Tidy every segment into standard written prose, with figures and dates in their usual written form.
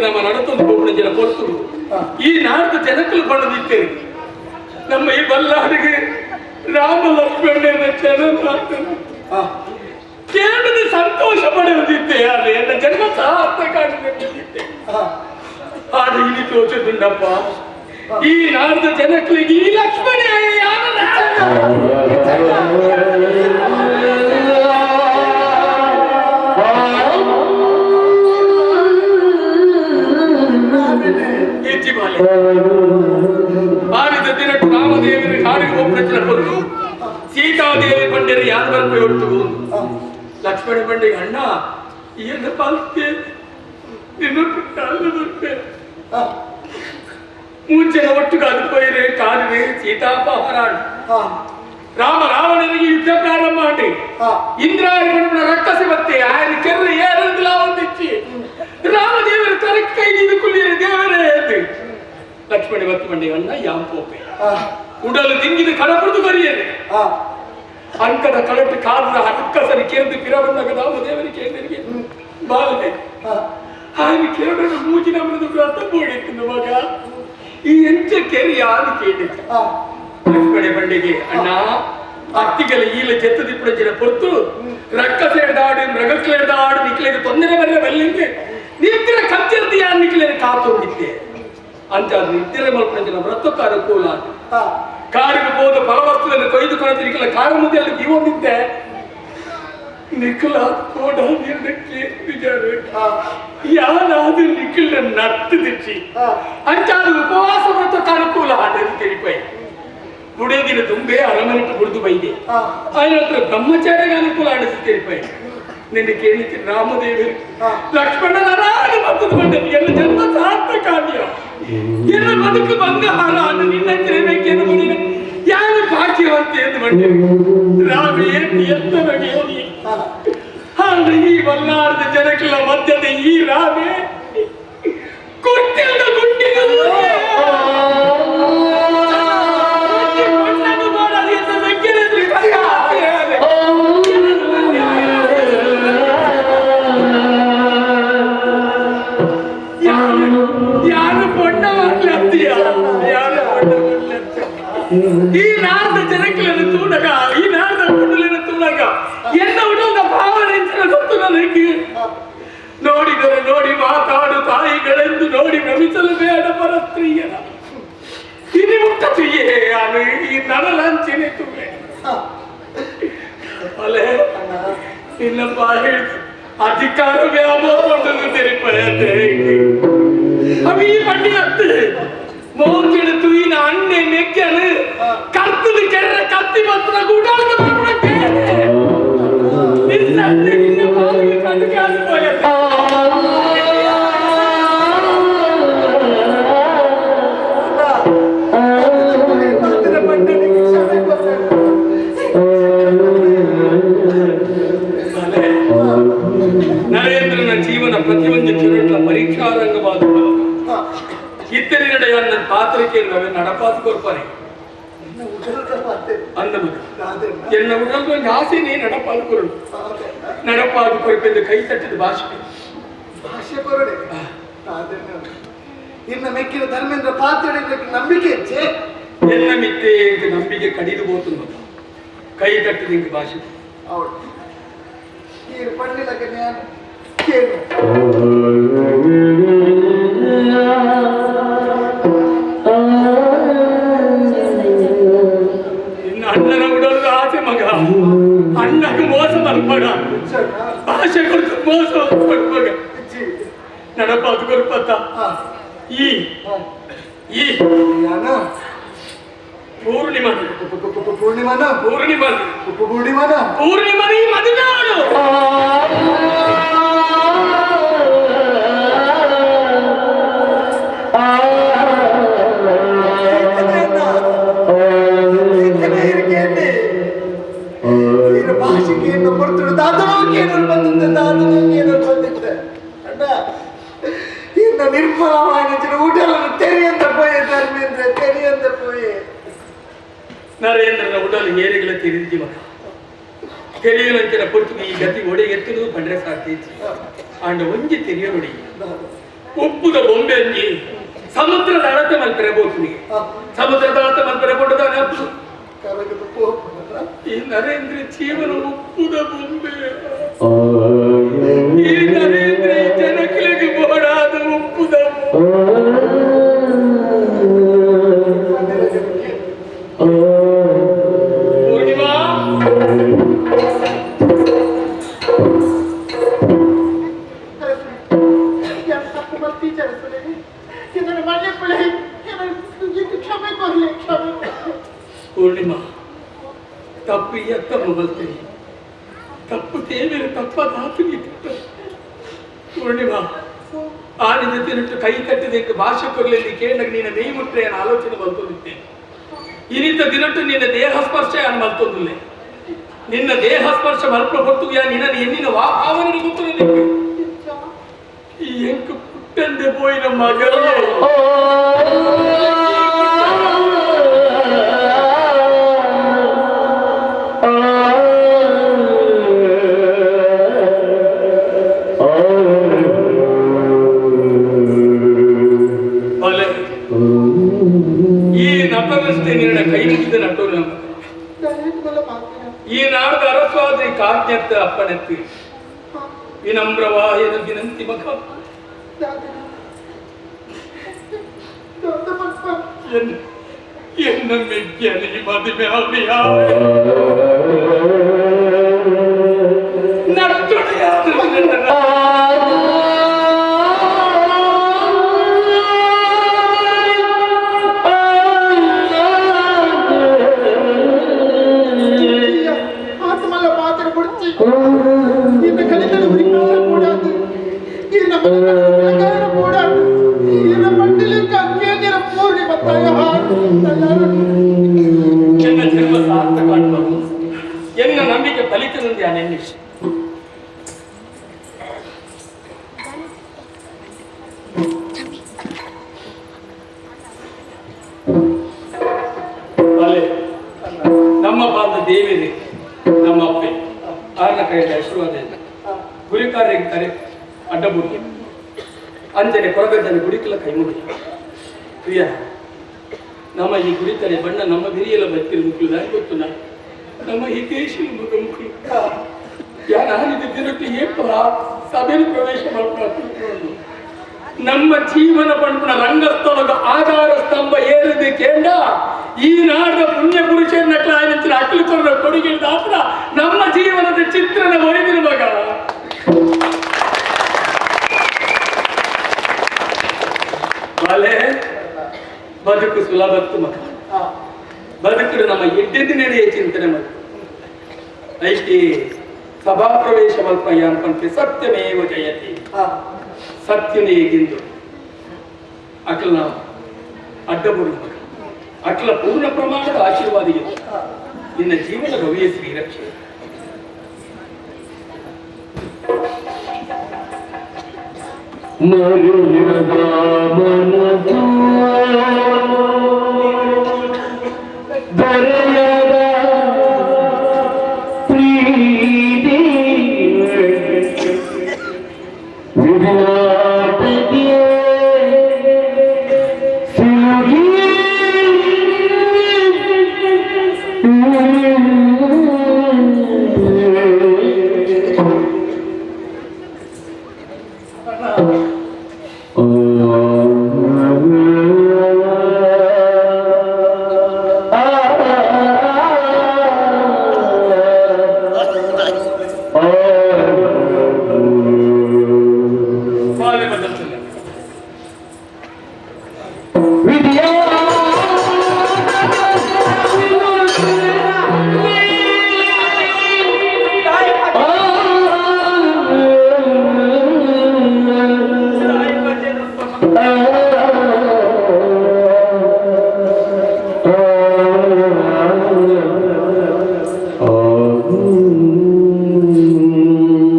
ನಮ್ಮ ನಡತೊಂದು ಪೋಪುನಂಚಿನ ಪೊರ್ತುಡು ಈ ನಾಡ್ದ ಜನಕುಲು ಪಣದಿತ್ತೇವೆ. ನಮ್ಮ ಈ ಬಲ್ಲಾಡಿಗೆ ರಾಮ ಲಕ್ಷ್ಮಣನ ಚರಣ ಕೇಳದೆ ಸಂತೋಷ ಪಡೆಯುತ್ತಿದ್ದೆ. ಅದು ಎನ್ನ ಜನ್ಮ ಸಾರ್ಥಕ ಆಗಿದೆ. ಆದ ಇಲ್ಲಿ ತೋಚುಂಡಪ್ಪ ಈ ನಾಡ್ದ ಜನಕ್ಕಳಿಗೆ ಈ ಲಕ್ಷ್ಮಣ ಆಡಿದ ದಿನಟ್ಟು ರಾಮದೇವರು ಕಾಡಿಗೆ ಒಬ್ಬರಚ್ಚಿನ ಹೊರತು ಸೀತಾದೇವಿ ಪಂಡ್ಯರು ಯಾರು ಬರ್ಪೆ ಒಟ್ಟು ಲಕ್ಷ್ಮಣ ಪಂಡಿಗೆ ಅಣ್ಣ ಏನು ಪಾಲ್ತೆ ನಿನ್ನೊಟ್ಟು ಕಾಲು ಬರ್ಪೆ ಮುಂಚೆನ ಒಟ್ಟು ಕಾದು ಪೋಯಿರೆ ಕಾಡಿಗೆ ಸೀತಾಪಹರಾಣ ರಾಮ ರಾವಣನಿಗೆ ಯುದ್ಧ ಪ್ರಾರಂಭ ಮಾಡಿ ಇಂದ್ರಾಯ ರಕ್ಕಸಿ ಬತ್ತೆ ಆಯನ ಕೆರ್ರೆ ಏರಂದಿಲ್ಲ ಒಂದಿಚ್ಚಿ ರಾಮದೇವರು ಕರಕ್ಕೆ ಕೈ ನೀದು ಕುಲ್ಲಿಯರು ದೇವರೇ ಎಂದು ಲಕ್ಷ್ಮಣ ಬತ್ತು ಬಂಡಿ ಅಣ್ಣ ಯಾಂಪೋಪೆ ಉಡಲು ದಿಂಗಿದ ಕಡಪುಡ್ದು ಬರಿಯರೆ ಅಂಕದ ಕಳಟು ಕಾದದ ಹಕ್ಕಸರಿ ಕೇಂದ್ರ ಪಿರಬಂದಾಗ ರಾಮದೇವರಿಗೆ ಕೇಂದ್ರಿಗೆ ಬಾಲೆ ఆయన ಕೇಳೋಣ ಮೂಜಿನ ಮನದು ವ್ರತ ಬೋಡಿತ್ತು ಮಗ ಈ ಎಂಚ ಕೆರೆ ಯಾರು ಕೇಳಿ ಲಕ್ಷ್ಮಣ ಬಂಡಿಗೆ ಅಣ್ಣ ಅತ್ತಿಗಲ ಈಲ ಜೆತ್ತದಿಪ್ಪುಡಂಚಿನ ಪೊರ್ತು ರಕ್ಕಸೇಡ್ದಾಡು ಮೃಗಕ್ಲೇಡ್ದಾಡು ನಿಕ್ಲೆಗೆ ತೊಂದರೆ ಬರಲೆ ಬಲ್ಲಿಂದೆ ನಿದ್ರೆ ಕಚ್ಚರ್ತಿ ಯಾರು ನಿಕ್ಲೆ ಕಾತೊಂದಿದ್ದೆ ಅಂತ ನಿದ್ರೆ ಮಲ್ಪುಡಂಚಿನ ವ್ರತಕ್ಕೆ ಅನುಕೂಲ. ಕಾಡಿಗೆ ಹೋದ ಫಲವಸ್ತುಗಳನ್ನು ಕೊಯ್ದು ಕೊಳತಿರಿಕಲ್ಲ ಕಾಡು ಮುಂದೆ ಜೀವೊಂದಿದ್ದೆ ನಿಖಲ ಕೋಡ ನಿಜಾರು ಯಾರಾದ್ರೂ ನಿಖಿಲ್ನ ನಟ್ಟು ದಿಚ್ಚಿ ಅಂಚಾದ ಉಪವಾಸ ವ್ರತಕ್ಕೆ ಅನುಕೂಲ ಆಡಲು ತಿಳಿಪೈ ಬುಡೇದಿನ ತುಂಬೆ ಅರಮನೆಟ್ಟು ಬುಡ್ದು ಬೈದೆ ఆయన ಹತ್ರ ಬ್ರಹ್ಮಚಾರ್ಯಗೆ ಅನುಕೂಲ ಆಡಿಸಿ ತಿಳಿಪೈ ನಿನ್ನ ಕೇಳಿತಿ ರಾಮದೇವರು ಲಕ್ಷ್ಮಣನ ರಾಣಿ ಮತ್ತು ಬಂದ ಎಲ್ಲ ಜನ್ಮ ಸಾರ್ಥಕ ಆದ್ಯ ಎಲ್ಲ ಬದುಕು ಬಂಗಾರ ನಿನ್ನ ತಿರಬೇಕೇನು ಮಡಿನ ಯಾರು ಭಾಗ್ಯವಂತೆ ಎಂದು ಬಂದೆ ರಾಮ ಏನು ಎಂತ ಬಗೆಯಲಿ ಆದ್ರೆ ಈ ಬಲ್ಲಾರದ ಜನಕ್ಕೆಲ್ಲ ಮಧ್ಯದ ಈ ರಾಮೆ ಕುಟ್ಟಿಲ್ದ ಗುಂಡಿಗೆ ಯಾರು ಪೊಣ್ಣ ಮಾಡ್ಲತ್ತೀಯ ಯಾರು ಪೊಣ್ಣ ಮಾಡ್ಲತ್ತೀಯ ಈ ನಾಡ್ದ ಜನಕ್ಲೆನ ತೂನಗ ಈ ನಾಡ್ದ ಗುಂಡುಲಿನ ತೂನಗ ಎನ್ನ ಉಡಲ್ದ ಭಾವನೆ ಗೊತ್ತು ನನಗೆ. ನೋಡಿದರೆ ನೋಡಿ ಮಾತಾಡು ತಾಯಿಗಳೆಂದು ನೋಡಿ ಭ್ರಮಿಸಲು ಬೇಡ ಪರಸ್ತ್ರೀಯರ ಇನಿ ಮುಟ್ಟ ತುಯ್ಯೇ ಅನು ಈ ನಡಲಾಂಚಿನೆ ತುವೆ ಅಲೆ ನಿನ್ನ ಬಾಯಿ ಅಧಿಕಾರ ವ್ಯಾಮೋಹ ತೆರಿಪಯತೆ ಅವಿ ಪಂಡಿ ಅತ್ತು ಮೋಕಿಡು ತುಯಿನ ಅಣ್ಣೆ ಮೆಕ್ಕನು ಕರ್ತದು ಕೆರ್ರ ಕತ್ತಿ ಬತ್ತದ ಗುಡಾಳದ ಬರ್ಬಿಡಕ್ಕೆ ನಿನ್ನ ಅಣ್ಣೆ ನಿನ್ನ ಬಾಯಿಗೆ ಕಣ್ಣು ಕಾದು ಹೋಗತ್ತೆ. ನರೇಂದ್ರನ ಜೀವನ ಪ್ರತಿಯೊಂದು ಕ್ಷಣಗಳ ಪರೀಕ್ಷಾರಂಗವಾದ ಇತ್ತರಿನಡೆಯ ನನ್ನ ಪಾತ್ರಿಕೆಯನ್ನು ನಡಪಾತು ಕೊರ್ಪಾನೆ ಅಂದ ಮಗ ಎನ್ನ ಉಡಲ್ದು ಒಂದು ಆಸೆನೇ ನಡಪಾದು ಕೊರಡು ನಡಪಾದು ಕೊರಪೆಂದು ಕೈ ತಟ್ಟಿದ ಭಾಷೆ ಭಾಷೆ ಕೊರಡೆ ಇನ್ನ ಮೆಕ್ಕಿನ ಧರ್ಮೇಂದ್ರ ಪಾತ್ರೆ ನಂಬಿಕೆ ಹೆಚ್ಚೆ ಎನ್ನ ಮಿತ್ತೆ ನಂಬಿಕೆ ಕಡಿದು ಬೋತು ಮಗ ಕೈ ತಟ್ಟಿದ ಇಂಕ ಭಾಷೆ ಅವಳು ಈ ಪಣ್ಣಿಲಕ್ಕೆ ನಾನು ಕೇಳು. ನಿನ್ನ ಅಣ್ಣನ ಉಡಲ್ದು ಆಸೆ ಮಗ ಅಣ್ಣಗೆ ಮೋಸ ಮಲ್ಪಗ ಭಾಷೆ ಕೊಡ್ತು ಮೋಸ ಮಲ್ಪಗ ನಡಪಾದು ಕೊರ್ಪತ್ತ ಈ ಈ ಯಾನ ಪೂರ್ಣಿಮಾ ಪೂರ್ಣಿಮಾನ ಪೂರ್ಣಿಮಾ ಪೂರ್ಣಿಮಾನ ಪೂರ್ಣಿಮಾ ಈ ಮದುವೆ ಭಾಷೆಗೆ ಕೊಡ್ತಿಡು ದಾದನೋ ಕೇಳಲು ಬಂದಿದ್ದೆ ದಾದನೋ ಕೇಳಲು ಬಂದಿದ್ದೆ ಅಣ್ಣ ಇನ್ನು ನಿರ್ಮಲವಾದ ಉಡಲನ್ನು ತೆರೆಯಂತ ಪೋಯೆ ಧರ್ಮೇಂದ್ರ ತೆರೆಯಂತ ಪೋಯೆ. ನರೇಂದ್ರನ ಉಡಲು ಏರಿಗಳ ತೆರೆದಿ ಮಗ ತೆರೆಯಲಂಚಿನ ಪೊರ್ತು ಈ ಗತಿ ಒಡೆ ಎತ್ತುವುದು ಪಂಡ್ರೆ ಸಾಧ್ಯ ಆಂಡ ಒಂಜಿ ತೆರೆಯ ನೋಡಿ. ಉಪ್ಪುದ ಬೊಂಬೆ ಅಂಜಿ ಸಮುದ್ರದ ಅಳತೆ ಮಲ್ಪೆರೆ ಬೋತೀನಿ ಸಮುದ್ರದ ಅಳತೆ ಮಲ್ಪೆರೆ ಕೊಟ್ಟದಾನೆ ಈ ನರೇಂದ್ರ ಜೀವನ ಉಪ್ಪುದ ಬೊಂಬೆ ಈ ನರೇಂದ್ರ ಜನಕ್ಲೆಗ್ ಬೋಡಾದ ಉಪ್ಪುದ ಪೂರ್ಣಿಮಾ ಪೂರ್ಣಿಮಾ ತಪ್ಪು ಎತ್ತಮ್ಮ ಬಲ್ತೀನಿ ತಪ್ಪು ತೇವಿರ ತಪ್ಪದಾತು ಪೂರ್ಣಿಮಾ ಆ ನಿಜ ತಿರುಟು ಕೈ ತಟ್ಟಿದಕ್ಕೆ ಭಾಷೆ ಕೊರಲಿಲ್ಲಿ ಕೇಂದ್ರ ನೀನ ಮೇಯ್ ಮುಟ್ರೆ ಅನ್ನ ಆಲೋಚನೆ ಬಲ್ತೊಂದಿದ್ದೆ ಇನಿತ ದಿನಟ್ಟು ನಿನ್ನ ದೇಹ ಸ್ಪರ್ಶ ಅನ್ನ ಮಲ್ತೊಂದಿಲ್ಲ ನಿನ್ನ ದೇಹ ಸ್ಪರ್ಶ ಮಲ್ಪ ಹೊತ್ತು ಯಾ ನಿನ್ನ ಎನ್ನಿನ ವಾ ಭಾವನೆ ಗೊತ್ತು ನಿನಗೆ ಈ ಎಂಕು ಪುಟ್ಟಂದೆ ಪೋಯಿನ ಮಗಳೇ ಬಲೆ ಈ ನಟನಷ್ಟೇ ನಿನ್ನ ಕೈ ಮುಗಿದ ನಟು ಈ ನಾಡದ ಅರಸ್ವಾದ್ರಿ ಕಾಜ್ಞತ್ತ ಅಪ್ಪಣೆತ್ತಿ ವಿನಮ್ರವಾಯನ ವಿನಂತಿ ಮಖ ಎನ್ನ ಮೆಗ್ಗಲಿ ಮದುವೆ ಎನ್ನ ಜನ್ಮ ಸಾರ್ಥಕ ಎನ್ನ ನಂಬಿಕೆ ಫಲಿತದಂತೆ ನೆನ್ನಿಶ್ ಬಲೆ ನಮ್ಮ ಪಾದ ದೇವಿದೆ ನಮ್ಮ ಅಪ್ಪೆ ಆರನ ಕೈಯಲ್ಲಿ ಆಶೀರ್ವಾದ ಇದೆ ಗುರಿಕಾರ್ಯಕ್ಕೆ ಕರೆ ಅಡ್ಡಬುಡ್ಡಿ ಅಂಜನೆ ಕೊರಗಜ್ಜನೆ ಗುಡಿಕಲ ಕೈ ಮುಗಿ ಪ್ರಿಯ ನಮ್ಮ ಈ ಗುಡಿತರೆ ಬಣ್ಣ ನಮ್ಮ ಬಿರಿಯಲ ಬತ್ತಿರ ಮುಕ್ಳು ದಾರಿ ಗೊತ್ತು ನಮ್ಮ ಹಿತೇಶಿ ಮಗ ಮುಕ್ಳು ಯಾರು ದಿನಕ್ಕೆ ಏಪ ಸಭೆಯಲ್ಲಿ ಪ್ರವೇಶ ಮಾಡ್ಕೊಂಡು ನಮ್ಮ ಜೀವನ ಪಂಪನ ರಂಗಸ್ಥಳದ ಆಧಾರ ಸ್ತಂಭ ಏರಿದ ಕೇಂದ್ರ ಈ ನಾಡ ಪುಣ್ಯ ಪುರುಷರನ್ನ ಕ್ಲಾಯನಂಚಿನ ಅಕ್ಲು ಕೊರರ ಕೊಡುಗೆ ದಾತ್ರ ನಮ್ಮ ಜೀವನದ ಚಿತ್ರಣ ಒಡೆದಿರು ಮಗ. ಬಾಲೆ ಬದುಕು ಸುಲಭತ್ತು ಮಗ. ಬದುಕು ನಮ್ಮ ಎಡ್ಡೆದಿನೆಡೆಯ ಚಿಂತನೆ ಮಗ. ಐತಿ ಸಭಾ ಪ್ರವೇಶ ಮಲ್ಪಯ್ಯ ಅನ್ಪಂತೆ ಸತ್ಯಮೇವ ಜಯತಿ. ಸತ್ಯನೇ ಗೆಂದು ಅಕ್ಲನ ಅಡ್ಡಬುಡು ಮಗ. ಅಕ್ಲ ಪೂರ್ಣ ಪ್ರಮಾಣದ ಆಶೀರ್ವಾದ ಇದೆ. ನಿನ್ನ ಜೀವನ ರವಿಯ ಶ್ರೀರಕ್ಷೆ.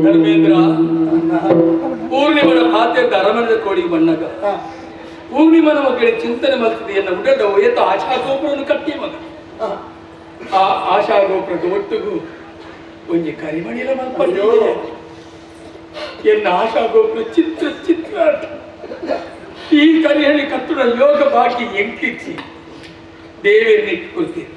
ಧರ್ಮೇಂದ್ರ ಪೂರ್ಣಿಮನ ಭಾತ್ಯದ ಅರಮನೆದ ಕೋಡಿ ಬಣ್ಣಗ ಪೂರ್ಣಿಮನ ಮಕ್ಕಳ ಚಿಂತನೆ ಮಲ್ತದೆ ಎನ್ನ ಉಡಡ ಏತ ಆಶಾ ಗೋಪುರವನ್ನು ಕಟ್ಟಿ ಮಗ. ಆ ಆಶಾ ಗೋಪುರದ ಒಟ್ಟಿಗೂ ಒಂಜಿ ಕರಿಮಣಿಲ ಮಲ್ಪಂಡು ಎನ್ನ ಆಶಾ ಗೋಪುರ ಚಿತ್ರ ಚಿತ್ರ. ಈ ಕರಿಹಣಿ ಕತ್ತುಡ ಯೋಗ ಬಾಕಿ ಎಂಕಿಚ್ಚಿ ದೇವೇರನ್ನ ಕೊಡ್ತೀನಿ.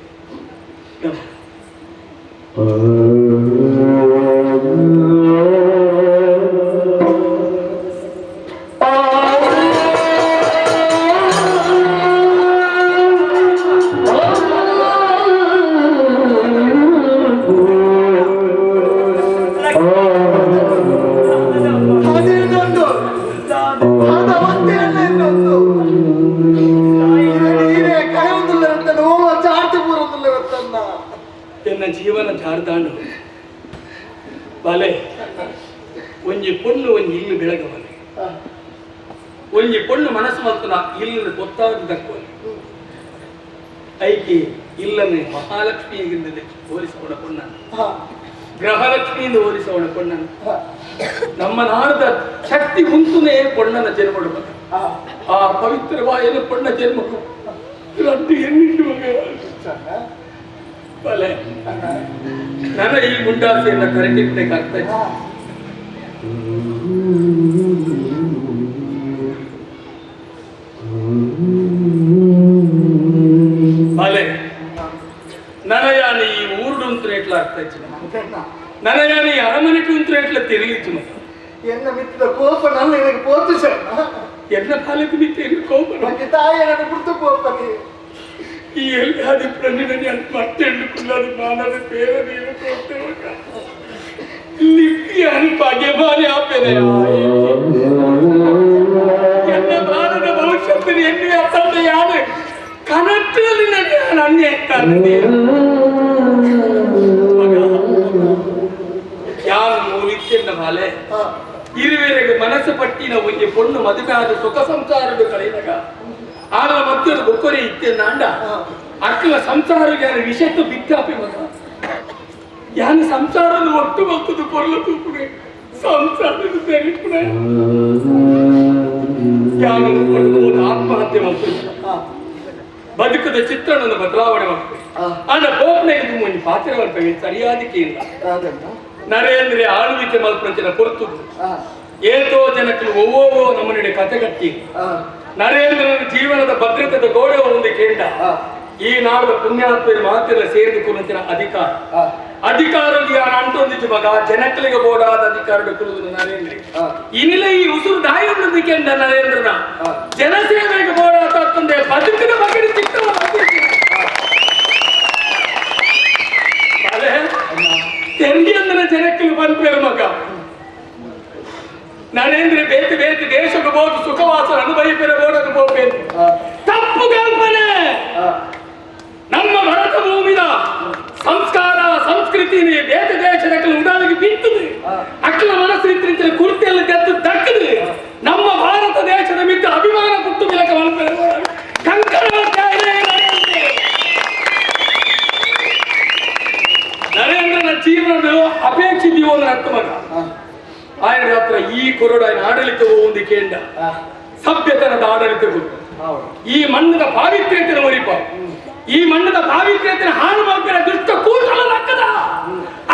ಎನ್ನ ಜೀವನ ಜಾರ್ದಾಂಡು ಬಲೆ ಒಂಜಿ ಪೊಣ್ಣು ಒಂಜಿ ಇಲ್ಲು ಬೆಳಗವಲೆ ಒಂಜಿ ಪೊಣ್ಣು ಮನಸ್ಸು ಮಲ್ತನ ಇಲ್ಲನ್ನು ಗೊತ್ತಾದ ದಕ್ಕವಲೆ ಐಕಿ ಇಲ್ಲನೆ ಮಹಾಲಕ್ಷ್ಮಿಯಿಂದ ಹೋಲಿಸೋಣ ಪೊಣ್ಣ, ಗ್ರಹಲಕ್ಷ್ಮಿಯಿಂದ ಹೋಲಿಸೋಣ ಪೊಣ್ಣ. ನಮ್ಮ ನಾಡದ ಶಕ್ತಿ ಉಂಟುನೇ ಪೊಣ್ಣನ ಜನ್ಮ ಆ ಪವಿತ್ರವಾಯನ ಪೊಣ್ಣ ಜನ್ಮ ರಡ್ಡು ಎನ್ನಿಟ್ಟು ಬಲೆ ನನ್ನ ಈ ಮುಂಡಾಸೆಯನ್ನ ಕರೆಕ್ಟ್ ಆಗ್ತಾ. ಬಲೆ ನನಯಾನ ಈ ಊರುಡು ಉಂತ್ರೇಟ್ಲ ಆಗ್ತಾ ಇತ್ತು, ನನಯಾನ ಈ ಅರಮನೆಗೆ ಉಂತ್ರೇಟ್ಲ ತಿರುಗಿತ್ತು. ಎನ್ನ ಮಿತ್ತದ ಕೋಪ ನನ್ನ எனக்கு போத்து ಸರ್. ಎನ್ನ ಪಾಲಕ್ಕೆ ಮಿತ್ತ ಎನ್ನ ಕೋಪ ನನ್ನ ತಾಯಿ ನನ್ನ ಗುರ್ತು ಕೋಪನಿ ಈ ಎಲ್ಲಿ ಅದು ನನ್ನ ಮತ್ತೆ ಕುಲ್ಲದು ಮಾನದ పేರ ನೀನು ಕೊಡ್ತೇವೆ ಲಿಕ್ಕಿ ಭಾಗ್ಯಮಾನಿ ಆಪೇನೆ. ಎನ್ನ ಭಾರತ ಭವಿಷ್ಯತ್ತಿನ ಎನ್ನುವ ತಂದೆ ಯಾರು ಕನಟ್ಟಲ್ಲಿ ನಾನು ಅನ್ಯಾಯ ಯಾರು ಮೂಲಿತ್ತೆನ್ನ ಬಾಲೆ ಇರುವೆರೆಗೆ ಮನಸ್ಸು ಪಟ್ಟಿನ ಒಂಜಿ ಪೊಣ್ಣು ಮದುವೆ ಆದ ಸುಖ ಸಂಸಾರದ ಕಳೆದಾಗ ಆಗ ಮತ್ತೊಂದು ಬೊಕ್ಕೊರೆ ಇತ್ತೆನ್ನ ಅಂಡ ಅಕ್ಕಲ ಸಂಸಾರ ವಿಷತ್ತು ಬಿತ್ತಾಪಿ ಮಗ ಯಾನು ಸಂಸಾರದ ಒಟ್ಟು ಬರ್ತದೆ ಕೊಲ್ಲ ತೂಪುಡೆ ಸಂಸಾರದ ತೆರಿಪುಡೆ ಯಾನು ಆತ್ಮಹತ್ಯೆ ಮಾಡ್ತದೆ ಬದುಕದ ಚಿತ್ರಣವನ್ನು ಬದಲಾವಣೆ ಮಾಡ್ತದೆ. ಆಂಡ ಪೋಪ್ನೆ ಇದು ಮುಂಚೆ ಪಾತ್ರ ಸರಿಯಾದಕ್ಕೆ ಇಲ್ಲ. ನರೇಂದ್ರ ಆಳ್ವಿಕೆ ಮಲ್ಪಂಚಿನ ಪೊರ್ತು ಏತೋ ಜನಕ್ಕಲು ಒವ್ವೋ ನಮ್ಮನಿಡೆ ಕತೆ ಕಟ್ಟಿ ನರೇಂದ್ರನ ಜೀವನದ ಭದ್ರತೆದ ಗೋಡೆ ಒಂದು ಕೇಂದ್ರ ಈ ನಾಡದ ಪುಣ್ಯಾತ್ಮರ ಮಾತಿಲ್ಲ ಸೇರಿದ ಕುರಿತಿನ ಅಧಿಕಾರ ಅಧಿಕಾರ ಯಾರು ಅಂಟೊಂದಿತ್ತು ಮಗ ಜನಕ್ಕಲಿಗೆ ಬೋಡಾದ ಅಧಿಕಾರ ಕುರುದು ನರೇಂದ್ರ ಇನ್ನಿಲ್ಲ ಈ ಉಸುರು ದಾಯಿ ಕೇಂದ್ರ ನರೇಂದ್ರನ ಜನಸೇವೆಗೆ ಬೋಡಾದ ತಂದೆ ಬದುಕಿನ ಬಗ್ಗೆ ಚಿತ್ರ ತೆಂಗಿಯಂದನ ಜನಕ್ಕಲು ಬಂದ್ಪೇರು ಮಗ ನರೇಂದ್ರ ಬೇತೆ ಬೇತೆ ದೇಶಕ್ಕೆ ಬೋದು ಸುಖವಾಸ ಅನುಭವಿಪಿರ ಬೋಡಕ್ಕೆ ಹೋಗ್ಬೇಕು ತಪ್ಪು ಕಲ್ಪನೆ. ನಮ್ಮ ಭರತ ಭೂಮಿದ ಸಂಸ್ಕಾರ ಸಂಸ್ಕೃತಿ ಬೇತೆ ದೇಶದ ಉಡಾಲಿಗೆ ಬಿತ್ತದು ಅಕ್ಕಲ ಮನಸ್ಸು ಇತ್ತಿನ ಕುರ್ತಿಯಲ್ಲಿ ತೆತ್ತು ದಕ್ಕದು ನಮ್ಮ ಭಾರತ ದೇಶದ ಮಿಕ್ಕ ಅಭಿಮಾನ ಪುಟ್ಟು ಮಿಲಕ ಕಂಕಣ ನರೇಂದ್ರನ ಜೀವನದ ಅಪೇಕ್ಷಿತೀವೋ ಅರ್ಥ ಮಗ ఆయన ಹತ್ರ ಈ ಕೊರಡು ఆయన ಆಡಳಿತವು ಒಂದು ಕೇಂದ್ರ ಸಭ್ಯತನದ ಆಡಳಿತವು ಈ ಮಣ್ಣದ ಪಾವಿತ್ರ್ಯತೆನ ಒರಿಪ ಈ ಮಣ್ಣದ ಪಾವಿತ್ರ್ಯತೆನ ಹಾನು ಮಾಡ್ಪಿನ ದುಷ್ಟ ಕೂಟಲ ಲಕ್ಕದ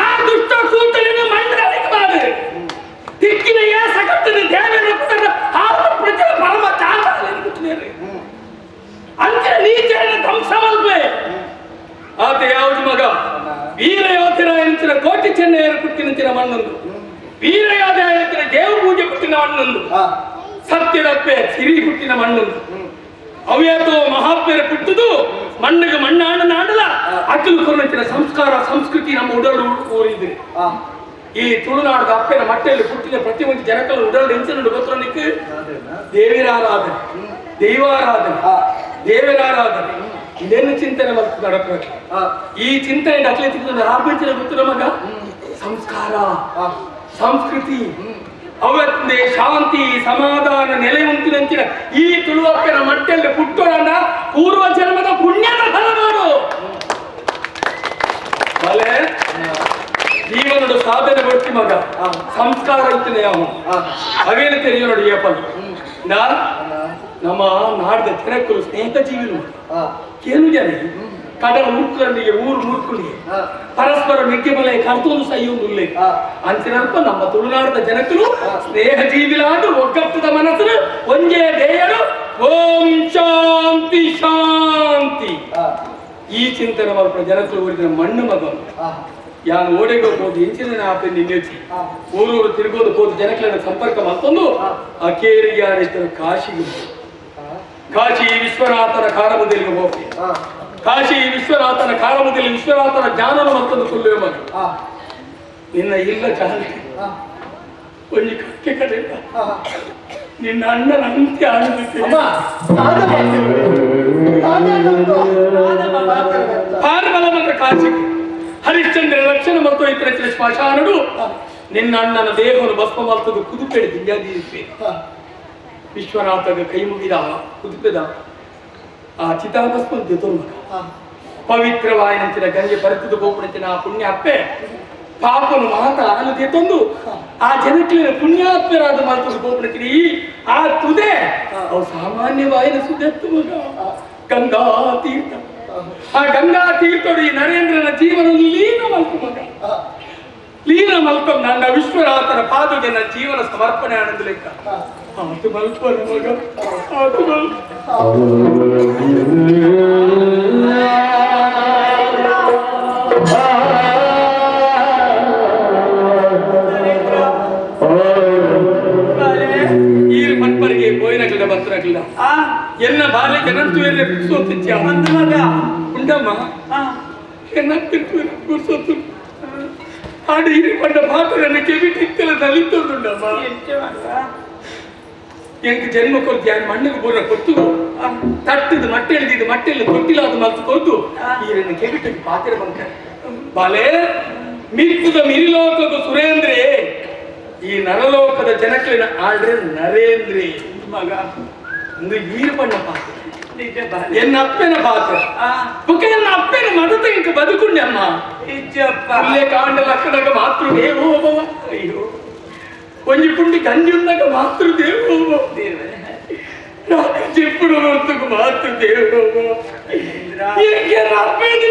ಆ ದುಷ್ಟ ಕೂಟಲಿನ ಮಣ್ಣದ ಅಧಿಕ ತಿಕ್ಕಿನ ಏ ಸಕತ್ತನ ದೇವರ ಪುಟನ ಆರು ಪ್ರಜೆ ಪರಮ ಚಾಂದ್ರ ಅಂಚಿನ ನೀಚನ ಧ್ವಂಸ ಮಲ್ಪೆ ಆತ ಯಾವುದು ಮಗ ವೀರಯೋಧರ ಕೋಟಿ ಚೆನ್ನೈಯರ ಪುಟ್ಟಿನಂಚಿನ ಮಣ್ಣೊಂದು ವೀರಯೋಧ ದೇವ ಪೂಜೆ ಪುಟ್ಟಿನ ಮಣ್ಣೊಂದು ಸತ್ಯದಪ್ಪೆ ಸಿರಿ ಹುಟ್ಟಿನ ಮಣ್ಣೊಂದು ಅವ್ಯಾತೋ ಮಹಾತ್ಮೆರ ಪುಟ್ಟುದು ಮಣ್ಣಿಗೆ ಮಣ್ಣಾಣ ನಾಡಲ ಅಖಿಲ ಕೊರಂಚಿನ ಸಂಸ್ಕಾರ ಸಂಸ್ಕೃತಿ ನಮ್ಮ ಉಡಲು ಊರಿದ್ರೆ ಈ ತುಳುನಾಡದ ಅಪ್ಪೆನ ಮಟ್ಟೆಯಲ್ಲಿ ಹುಟ್ಟಿದ ಪ್ರತಿಯೊಂದು ಜನಕಲು ಉಡಲು ಎಂಚಿನ ಗೊತ್ತರನಿಕ್ಕೆ ದೇವಿರಾರಾಧನೆ ದೈವಾರಾಧನೆ ದೇವರಾರಾಧನೆ ಇದೇನು ಚಿಂತನೆ ಮತ್ತು ನಡಪಕ್ಕೆ ಈ ಚಿಂತನೆ ಅಖಿಲ ರಾಬಿಂಚಿನ ಗೊತ್ತಿರ ಮಗ ಸಂಸ್ಕಾರ ಸಂಸ್ಕೃತಿ ಅವತ್ತೇ ಶಾಂತಿ ಸಮಾಧಾನ ನೆಲೆ ಉಂಟಿನಂಚಿನ ಈ ತುಳುವಪ್ಪನ ಮಟ್ಟೆಯಲ್ಲಿ ಪುಟ್ಟೋಣ ಪೂರ್ವ ಜನ್ಮದ ಪುಣ್ಯದ ಫಲ ಮಾಡು ಬಲೆ ಜೀವನದ ಸಾಧನೆ ಬರ್ತಿ ಮಗ ಸಂಸ್ಕಾರ ಇತ್ತನೆ ಅವನು ಅವೇನು ತೆರೆಯೋ ನೋಡಿ ಏಪಲ್ ನಮ್ಮ ನಾಡ್ದ ಜನಕ್ಕಲು ಸ್ನೇಹಿತ ಜೀವಿಲು ಕೇಳು ಜನ ಕಡಲ ಮುರ್ಕುಲಂದಿಗೆ ಊರು ಮುರ್ಕುಲಿಗೆ ಪರಸ್ಪರ ಮೆಕ್ಕೆ ಬಲೆ ಕರ್ತೊಂದು ಸೈಯೊಂದುಲ್ಲೆ ಅಂಚಿನಲ್ಪ ನಮ್ಮ ತುಳುನಾಡದ ಜನಕರು ಸ್ನೇಹ ಜೀವಿಲಾದ ಒಗ್ಗಟ್ಟದ ಮನಸ್ಸು ಒಂಜೇ ಧ್ಯೇಯರು ಓಂ ಶಾಂತಿ ಶಾಂತಿ. ಈ ಚಿಂತನೆ ಮಲ್ಪ ಜನಕರು ಊರಿನ ಮಣ್ಣು ಮಗನು ಯಾನು ಓಡೆಗೋ ಹೋದು ಇಂಚಿನ ಆಪೆ ನಿನ್ನೆಚ್ಚಿ ಊರೂರು ತಿರುಗೋದು ಹೋದು ಜನಕರನ್ನ ಸಂಪರ್ಕ ಮತ್ತೊಂದು ಅಕೇರಿಗೆ ಯಾರಿಷ್ಟರು ಕಾಶಿಗೆ ಕಾಶಿ ವಿಶ್ವನಾಥನ ಕಾರಮುದಿಲಿಗೆ ಹೋಗಿ ಕಾಶಿ ವಿಶ್ವನಾಥನ ಕಾರಮುದಿಲಿ ವಿಶ್ವನಾಥನ ಜ್ಞಾನನ ಮತ್ತೊಂದು ಕುಲ್ಲುವೆ ಮಗ ನಿನ್ನ ಇಲ್ಲ ಚಾಲನೆ ಒಂಜಿ ಕಕ್ಕೆ ಕಡೆ ನಿನ್ನ ಅಣ್ಣನ ಅಂತ್ಯ ಆನಂದಿಸಿ ಪಾರ್ಬಲ ಮಗ ಕಾಶಿಗೆ ಹರಿಶ್ಚಂದ್ರ ರಕ್ಷಣೆ ಮತ್ತು ಇತರ ಸ್ಮಶಾನಡು ನಿನ್ನ ಅಣ್ಣನ ದೇಹವನ್ನು ಭಸ್ಮ ಮಲ್ತದ್ದು ಕುದುಪೆಡೆ ದಿಂಜಾದೀಪೆ ವಿಶ್ವನಾಥಗ ಕೈ ಮುಗಿದ ಕುದುಪೆದ ಆ ಚಿತಾಭಸ್ಮ ಮಗ ಪವಿತ್ರವಾಯಿನಂಚಿನ ಗಂಗೆ ಬರ್ತದ ಗೋಪುಣಂಚಿನ ಆ ಪುಣ್ಯ ಅಪ್ಪೆ ಪಾಪನು ಮಾತ ಆನು ತಂದು ಆ ಜನಕ್ಲಿನ ಪುಣ್ಯಾತ್ಮರಾದ ಮಲ್ತದ ಗೋಪುಣಂಚಿನ ಈ ಆ ತುದೆ ಅವು ಸಾಮಾನ್ಯವಾಯಿನ ಸುದೆತ್ತು ಮಗ ಗಂಗಾ ತೀರ್ಥ. ಆ ಗಂಗಾ ತೀರ್ಥೋಡು ಈ ನರೇಂದ್ರನ ಜೀವನ ಲೀನ ಮಲ್ತು ಮಗ ಲೀನ ಮಲ್ತ ನನ್ನ ವಿಶ್ವನಾಥನ ಪಾದಗೆ ನನ್ನ ಜೀವನ ಸಮರ್ಪಣೆ ಆನಂದ ಲೆಕ್ಕ ಆತು ಮಲ್ಪನ ಮಗ ಆತು ಮಲ್ಪ. ಈರು ಪನ್ಪರಿಗೆ ಬೋಯಿನಗಲ ಬತ್ತನಗಲ ಎನ್ನ ಬಾಲ್ಯಕ್ಕೆ ನಂತು ಎಲ್ಲಿ ಸೋತಿಚ್ಚ ಉಂಡಮ್ಮ ಎನ್ನ ಸೋತು ಆಡು ಈರು ಪಂಡ ಪಾತ್ರ ಕೆವಿ ಟಿತ್ತಲ ನಲಿತೊಂದುಂಡಮ್ಮ. ಎಂಕ್ ಜನ್ಮ ಕೊರ್ದು ಯಾನ್ ಮಣ್ಣಿಗೆ ಬೂರ ಕೊತ್ತು ತಟ್ಟದು ಮಟ್ಟೆ ಎಳ್ದಿದ್ದು ಮಟ್ಟೆಲ್ಲ ತೊಟ್ಟಿಲಾದ ಮಲ್ತು ಕೊರ್ದು ಈರನ್ನ ಕೆವಿಟಿಗೆ ಪಾತ್ರೆ ಬಂಕ ಬಾಲೆ ಮಿತ್ತದ ಮಿರಿಲೋಕದ ಸುರೇಂದ್ರೆ ಈ ನರಲೋಕದ ಜನಕ್ಲಿನ ಆಳ್ರೆ ನರೇಂದ್ರೆ ಮಗ ಒಂದು ಈರು ಬಣ್ಣ ಪಾತ್ರೆ ಎನ್ನ ಅಪ್ಪನ ಪಾತ್ರೆ ಬುಕ್ಕ ಎನ್ನ ಅಪ್ಪನ ಮದತ ಇಂಕ ಬದುಕುಂಡೆ ಅಮ್ಮ ಇಲ್ಲೇ ಕಾಂಡ ಲಕ್ಕದಾಗ ಮಾತೃ ದೇವೋ ಭವ. ಅಯ್ಯೋ ಒಂಜಿ ಪುಂಡಿ ಗಂಜಿ ಉಂಡಾಗ ಮಾತೃ ದೇವೋ ಭವ. ರಾತ್ರಿ ಚೆಪ್ಪುಡು ಹೊರ್ತುಗು ಮಾತೃ ದೇವೋ ಭವ. ಎಂಕೆ ಅಪ್ಪನ.